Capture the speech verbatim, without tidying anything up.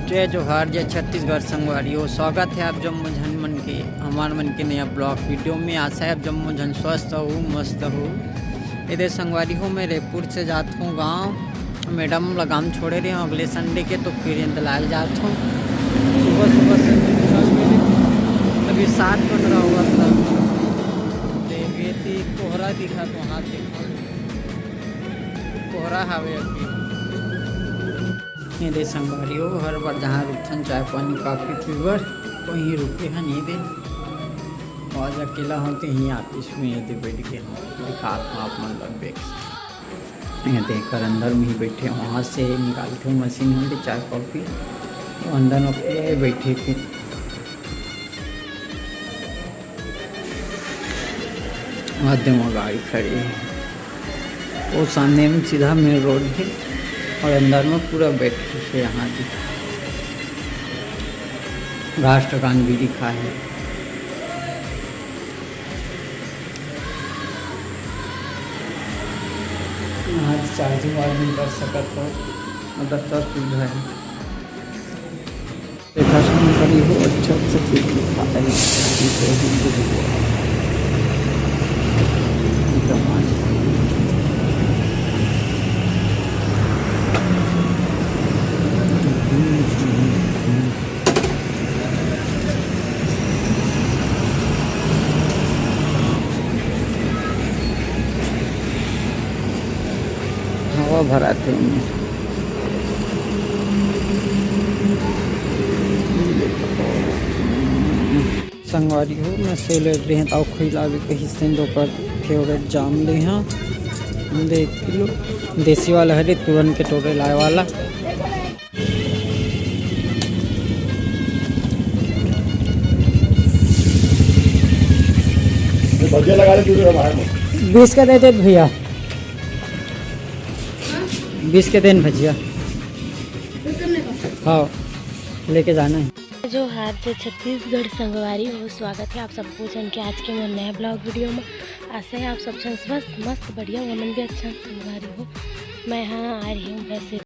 जय जोहार, जय छत्तीसगढ़ संगवारी हो। स्वागत है आप जम्मो झन मन के हमार मन के नया ब्लॉग वीडियो में। आशा है आप जम्मो झन स्वस्थ हो, मस्त हो। एदे संगवारी हो, मैं रायपुर से जात हूँ गाँव। मैडम ला गाँव छोड़े रहे हूँ अगले संडे के, तो फिर इंदलाल जात हूँ। सुबह सुबह से निकल गए। अभी सात बज रहा होगा तब। देख, ये ती कोहरा दिखा तो हाथ देखा। कोहरा हावे अभी। ये दे संगवारी हो, हर बार जहाँ रुकथन चाय पानी कॉफी पीबर, वहीं रुके हन। ये दे आज अकेला होते ही ऑफिस में ये दे बैठ के हम दिखात हूँ आप मन ला बैग। ये दे कर अंदर में ही बैठे, वहाँ से निकालते मशीन होते चाय कॉफी, तो अंदर में पूरा ये बैठे थे। आते वहाँ गाड़ी खड़ी है, वो सामने में सीधा मेन रोड है और अंदर में पूरा बैठे है यहाँ भी। राष्ट्रगान भी लिखा है। यहाँ चार्जिंग वार्जिंग कर सकत हो, मतलब सब सुविधा है। देखा सुन करी हो, अच्छा अच्छा चीज लिखा है। हवा भराते हैं। संगवारी हो, मैं सेव ले रहे हैं, ताऊ खिलावे कहीं से दो कर फेवरेट जाम ले हाँ, एक किलो देसी वाला हरे तुरंत के टोरे लाए वाला। भजिया लगा दे, दूसरा बाहर में। बीस का दे दे भैया, बीस के देन भजिया। हाँ, लेके जाना है। जोहार जय छत्तीसगढ़ संगवारी हो, स्वागत है आप सबको जन के आज के मोर नया ब्लॉग वीडियो में। आशा है आप सब झन स्वस्थ मस्त बढ़िया, वो मन भी अच्छा संगवारी हो। मैं हाँ आ रही हूँ बस